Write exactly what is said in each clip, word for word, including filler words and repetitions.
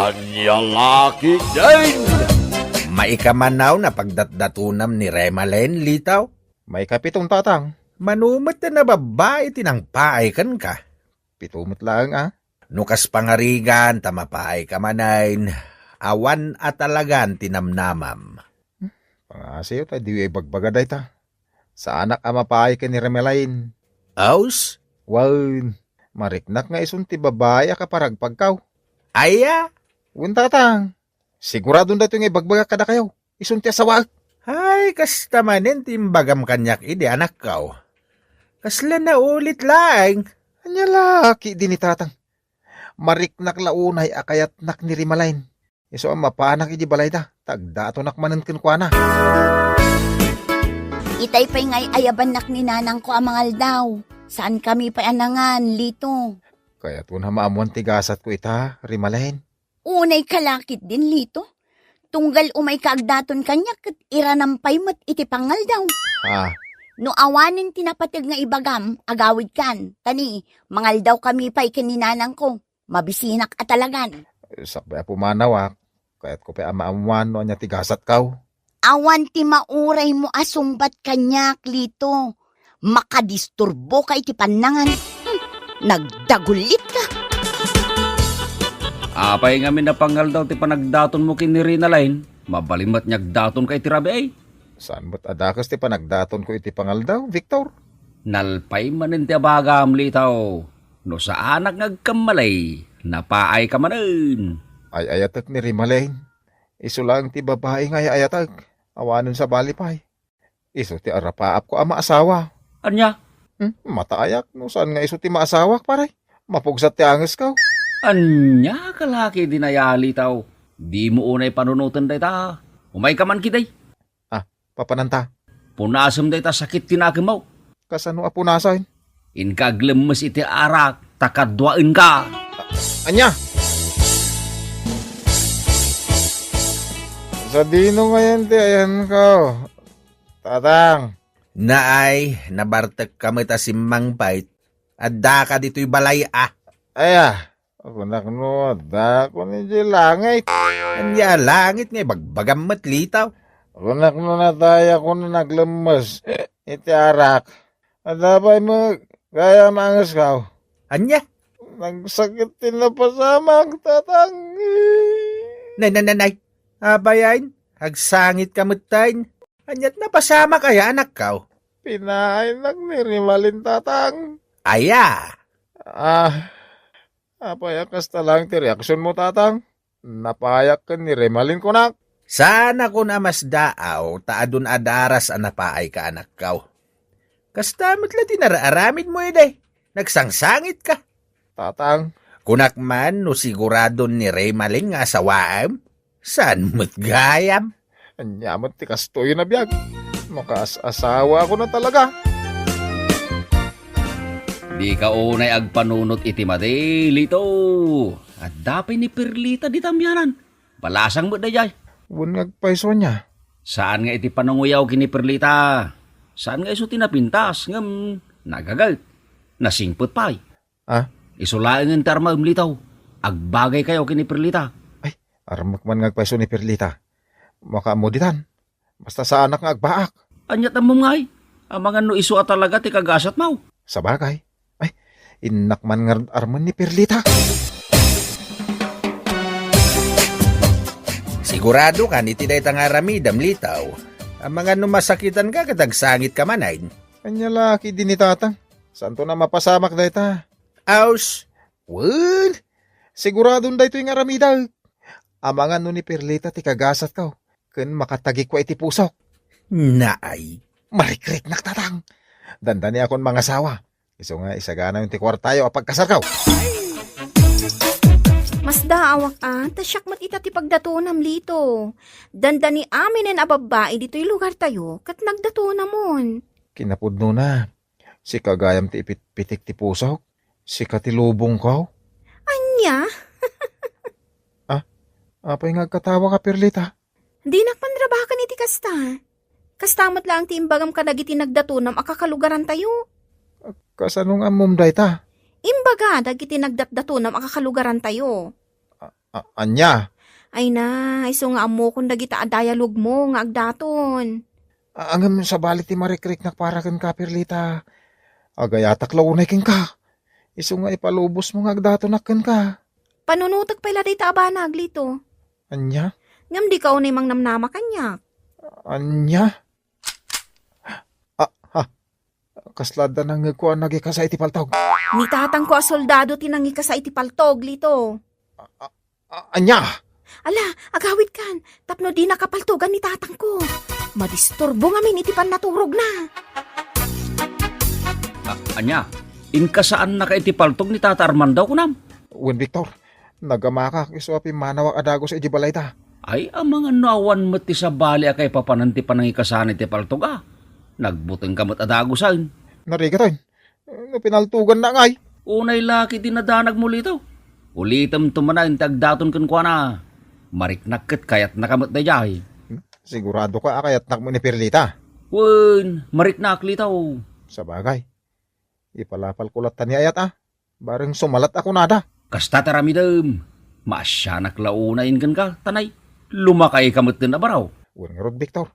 Ania la ketdin? Maikamanaw a pagdatdatonam ni Remalen, Litaw? Maikapiton, Tatang. Mano met a nababbai ti nangpaay kenka? Pito met laeng a. No kas pangarigan ta mapaayka manen, awan a talagan ti namnamam. Pangasiw ta diyo ibagbaga dayta. Saanak a mapaay ken ni Remalen. Aus? Wen, mariknak nga isun ti babai a kaparagpagkaw. Aya? Wen, Tatang. Siguradon daytoy nga ibagbaga kadakayo. Isun ti asawaek. Ay, kasta manen ti imbagam kaniak idi, anakko. Kasla naulit laeng. Ania la ketdin ni Tatang? Mariknak la unay a kayatnak ni Remalen. Isu a mapanak idi balayda, ta agdatonak manen kenkuana. Itay pay nga ay-ayabannak ni nanangko a mangaldaw. Saankami pay a nangan, Lito. Kayatko a maammuan ti gasatko ita, Remalen. Unayka la ketdin, Lito. Tunggal umayka agdaton kaniak ket iranam pay met iti pangaldaw. Ah. No awanen ti napateg nga ibagam, agawidkan. Ta ni, mangaldawkami pay ken ni nanangko. Mabisinak a talagan. Sakbay a pumanawak, kayatko pay a maammuan no ania ti gasatko. Awan ti mauraymo a sungbat kaniak, Lito. Makadisturboka iti pannangan. Hmm, nagdagulitka. Apay ngamin a pangaldaw ti panagdatonmo ken ni Remalen? Mabalin met nga agdatonka iti rabii. Saan met a dakes ti panagdatonko iti pangaldaw, Victor? Nalpay manen ti abagam, Litaw. No saanak nga agkammalay, napaayka manen. Ay-ayatek ni Remalen. Isu laeng ti babai nga ay-ayatek. Awanen sabali pay. Isu ti arapaapko a maasawa. Ania? Hmm, mataayak no saan nga isu ti maasawak, pare. Mapugsat ti angesko. Ania ka la ketdin aya, Litaw? Dimo unay panunoten dayta. Umayka man ketdi. Ah, papananta. Punasem dayta sakit ti nakemmo. Kasano a punasen? Inka aglemmes iti arak, ta kaduaenka. Ania? Sadino ngayen ti ayanko, Tatang? Naay, nabartekka met a simmangpet. Addaka ditoy balay a. Aya, kunak no addakon idiay langit. Ania a langit nga ibagbagam met, Litaw? Kunak no natayakon a naglemmes iti arak. Adda pay met gayam angesko. Ania? Nagsakit ti napasamak, Tatang. Nay, nay, nay, nay. Apay, agsangit ka met, tay. Aniat napasamak aya, anakko? Pinaaynak ni Remalen, Tatang. Aya? Ah, apay a kasta laeng ti reaksionmo, Tatang? Napaayak ken ni Remalen, kunak. Saanakon a masdaaw ta adun a daras a napaayka, anakko. Kasta met la ti nararamidmo idi. Nagsangsangitka. Tatang. Kunak man no siguradon ni Remalen nga asawaem? Saan met gayam? Ania met ti kastoy a biag? Makaas-asawaakon a talaga. Dika unay agpanunot iti madi, Lito. Adda pay ni Perlita dita amianan. Balasang met daydiay. Wen nga agpayso ania? Saan nga iti pananguyaw ken ni Perlita. Saan nga isu ti napintas, ngem nagaget. Nasingpet pay. Ah? Isu laengen ti armaem, Lito. Agbagaykayo ken ni Perlita. Ay, armek man nga agpayso ni Perlita. Makaammo ditan. Basta saanak nga agbaak. Aniat ammom ngay? Amangan no isu a talaga ti kagasatmo. Sabagay. Ay, innak man nga armen ni Perlita. Sigurado kan iti dayta nga aramidem, Lito? Amangan no masakitanka ket agsangitka manen. Ania la ketdi ni Tatang? Saanton a mapasamak dayta? Aus, wen, siguradon daytoy nga aramidek. Amangan no ni Perlita ti kagasatko, ken makatagikua iti pusok. Naay. Marikriknak, Tatang. Dandaniakon mangasawa. Isu nga isaganayon ti kuartayo a pagkasarko. Masdaawak a, ta siak met ita ti pagdatonam, Lito. Dandani aminen a babbai ditoy lugartayo, ket nagdatonamon. Kinapudnona, sika gayam ti ipitpitik ti pusok? Sika ti lubongko? Ania? Ah, apay nga agkatawaka, Perlita? Dinak panrabaken iti kasta. Kasta met laeng ti imbagam kadagiti nagdatonam a kakalugarantayo. Kasano nga ammom dayta? Imbaga dagiti nagdatdatonam a kakalugarantayo. Ah, A-, ania? Ay na, isu nga ammokon dagita a dialogmo nga agdaton. A-, ngem sabali ti marikriknak para kenka, Perlita. Agayatak la unay kenka. Isu nga ipalubosmo nga agdatonak kenka. Panunotek pay la dayta a banag, Lito. Ania? Ngem dika unay mangnamnama kaniak. Ania? Ah, ha. Kasla adda nangngegko a nangikasa iti paltog. Ni tatangko a soldado ti nangikasa iti paltog, Lito. A-, a-, ania? Ala, agawidkan, tapno dinaka paltogan ni tatangko. Madisturbo ngamin iti pannaturogna. A-, ania? Inkasaannaka iti paltog ni Tata Armando, kunam? Wen, Victor. Nagamakak isu a pimmanawak a dagus idiay balayda. Ay, amangan no awan met ti sabali a kaipapanan ti panangikasana iti paltog a. Nagbutengka met a dagusen. Narigat, oy. No pinaltoganna ngay. Unay la ket dinadanagmo, Lito. Ulitemto manen ti agdaton kenkuana. Mariknak ket kayatnaka met daydiay. Siguradoka a kayatnak met ni Perlita? Wen, mariknak, Lito. Sabagay, ipalapalko latta ni ayat a. Bareng sumalat a kunada. Kasta ti aramidem. Maasianak la unayen kenka, ta nay, lumakayka metten a baro. Wen ngarud, Victor.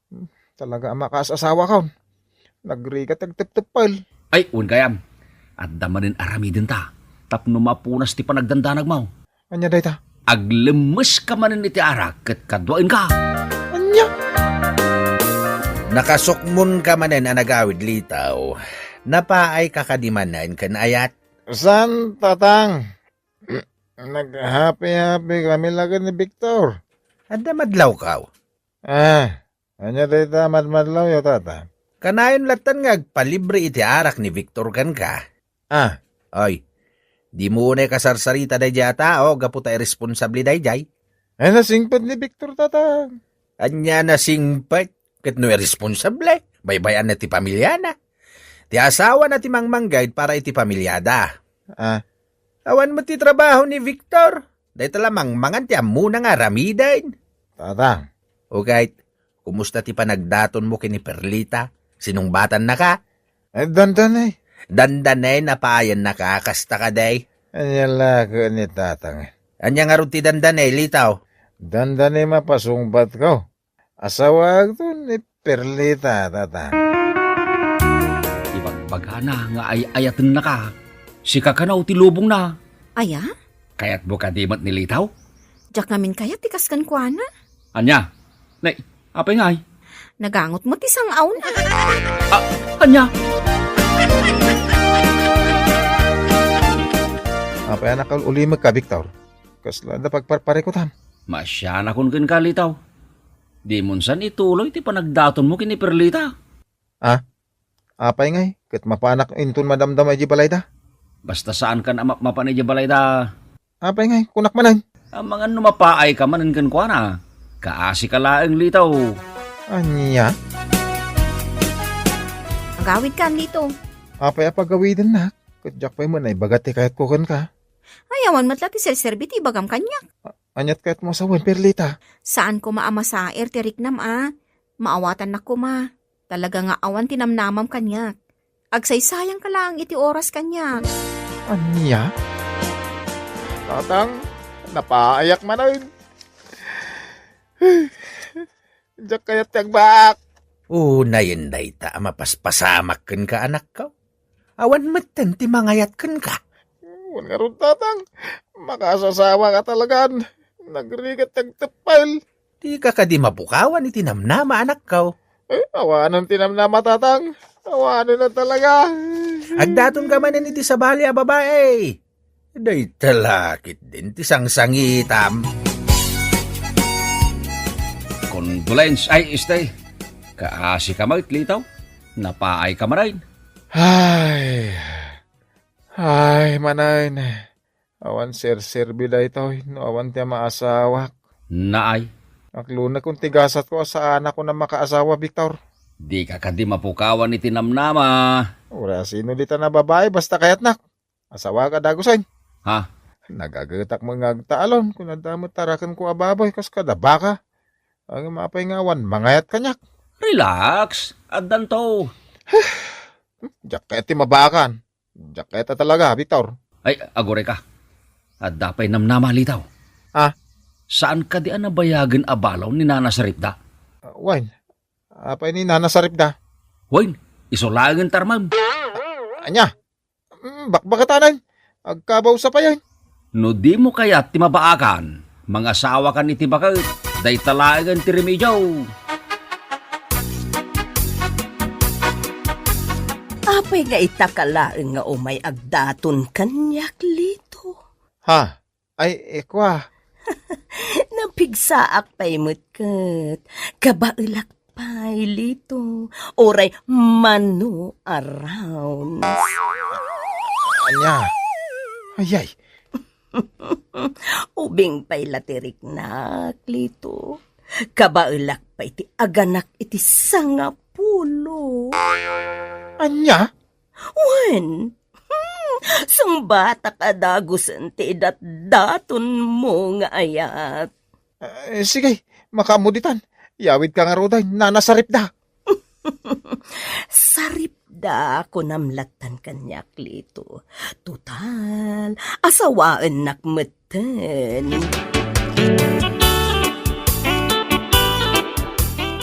Hmm, talaga a makaas-asawakon. Nagrigat ti agtepteppel. Ay, wen gayam. Adda manen aramidenta tapno mapunas ti panagdandanagmo. Ania dayta? Aglemmeska manen iti arak ket kaduaenka. Ania? Nakasukmonka manen a nagawid, Lito. Napaayka kadi manen ken ayat? Saan, Tatang. Naghapi-hapi kami la ken ni Victor. Adda madlawkaw? Ah, ania dayta a madmadlawyo, Tatang? Kanayon lattan nga agpalibre iti arak ni Victor kenka. Ah. Oy, dimo unay kasarsarita daydiay a tao gapu ta irresponsable daydiay. Ay, nasingpet ni Victor, Tatang. Ania nasingpet? Ket no irresponsable, baybay-anna ti pamiliana. Ti asawana ti mangmanggayad para iti pamiliada. Ah. Awan met ti trabaho ni Victor. Dayta la mangmangan ti ammona nga aramiden. Tatang. Ugayd, kumusta ti panagdatonmo ken ni Perlita? Sinungbatannaka? Ay, dandanay. Dandanay, napaayannaka, kasta kadi? Ania la ket ni Tatang? Ania ngarud ti dandanay, Lito? Dandanay, mapasungbatko. Asawaakto ni Perlita, Tatang. Ibagbagana nga ay-ayatennaka. Sika kano ti lubongna. Aya? Kayatmo kadi met ni Lito? Diak ngamin kayat ti kas kenkuana. Ania? Nay, apay ngay? Nagangot met ti sang-awna. Ah, ania? Apay a nakaul-ulimekka, Victor? Kasla adda pagparparikutam? Maasianakon kenka, Lito. Dimon san ituloy ti panagdatonmo ken ni Perlita. Ah? Apay ngay, ket mapanak inton madamdama idiay balayda? Basta saankan a mapmapan idiay balayda. Apay ngay, kunak manen? Amangan no mapaayka manen kenkuana. Kaasika laeng, Lito. Ania? Agawidkan, Lito. Apay a pagawidennak? Ket diak pay met naibaga ti kayatko kenka. Ay, awan met la ti serserbi ti ibagam kaniak. A-, aniat kayatmo a sawen, Perlita? Saan koma a masaer ti riknam a. Maawatannak koma. Talaga nga awan ti namnamam kaniak. Agsaysayangka laeng iti oras kaniak. Ania? Tatang, napaayak manen. Diak kayat ti agbaak. Unayen dayta a mapaspasamak kenka, anakko. Awan metten ti mangayat kenka. Wen ngarud, Tatang, makaas-asawaka talagan. Nagrigat ti agteppel. Dika kadi mapukawan iti namnama, anakko. Eh, awanen ti namnama, Tatang. Awanen a talaga. Agdatonka manen iti sabali a babai. Dayta la ketdin ti sangsangitam. Condolence, ay, este. Kaasika met, Lito. Napaayka manen. Ay. Ay, manen. Awan serserbi daytoy no awan ti amaasawak. Naay. Aklonekon ti gasatko a saanakon a makaasawa, Victor. Dika kadi mapukawan iti namnama. Uray sino ditan a babai basta kayatnak. Asawaak a dagusen. Ha? Nagagetak met nga agtaalon, kun adda met tarakenko a baboy kas kada baka. Ngem apay nga awan mangayat kaniak? Relax, addanto. Diak kayat ti mabaakan. Diak kayat a talaga, Victor. Ay, agurayka. Adda pay namnama, Lito. Ah? Saan kadi a nabayagen a balaw ni Nana Saripda? Ah, wen. Apay ni Nana Saripda? Wen, isu laengen ti armem. Ania? Mm, bakbakatanan. Agkabaw sa payan. No dimo kayat ti mabaakan, mangasawakan iti baket. Dayta laengen ti remedio. Apay nga itaka laeng nga umay agdaton kaniak, Lito? Ha? Ay, ikwa. Napigsaak pay met ket kabaelak pay, Lito, uray mano a rounds. Ania? Ayay. Ubing pay la ti riknak, Lito. Kabaelak pay ti aganak iti sangapulo. Ania? Wen, hmm, sungbatak a dagusen ti idatdatonmo nga ayat. Eh, sige, makaammo ditan. Yawidka ngaruden, Nana Saripda. Saripda, kunam lattan kaniak, Lito. Total, asawaennak metten.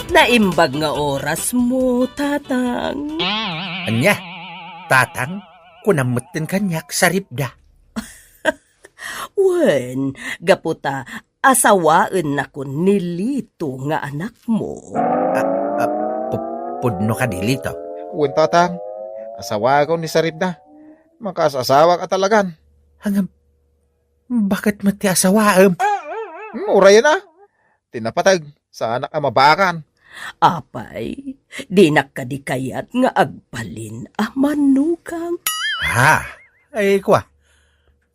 Naimbag nga orasmo, Tatang. Ania? Tatang? Kunam metten kaniak, Saripda. Wen, gapu ta asawaennakon ni Lito nga anakmo. Ah, ah, pu-, pudno kadi, Lito? Wen, Tatang. Asawaakon ni Saripda. Makaas-asawak a talagan. Ngem, baket met ti asawaem? Hmm, urayen a. Ti napateg, saanak a mabaakan. Apay, dinak kadi kayat nga agbalin a manugang? Ha? Ay, kwa.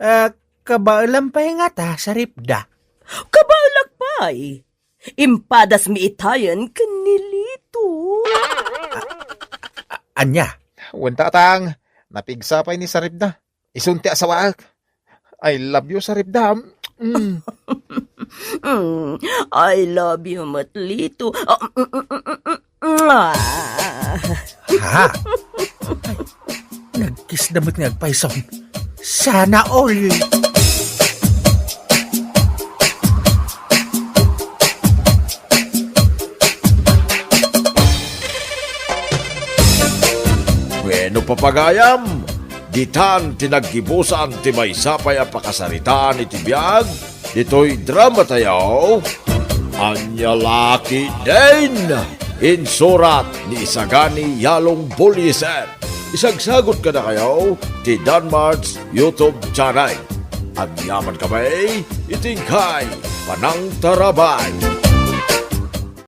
Ah, kabaelam pay ngata, Saripda? Kabaelak pay. Impadasmi itayen ken ni Lito. A-, ania? Wen, Tatang, napigsa pay ni Saripda. Isun ti asawaek. I love you, Saripda. Mm. Mm, I love you met, Lito. Ah, mm, mm, mm, mm, ah. Ha? Ay, nagkisda met nga agpayson. Sana all. Bueno, papagayam, ditan ti naggibusan ti maysa pay a pakasaritaan iti biag ditoy drama tayo, Ania La Ketdin, insurat ni Isagani Yalong Bullieser. Isagsagut kadakayo ti Danmart's YouTube channel. Agyaman kami iti inkay panangtarabay.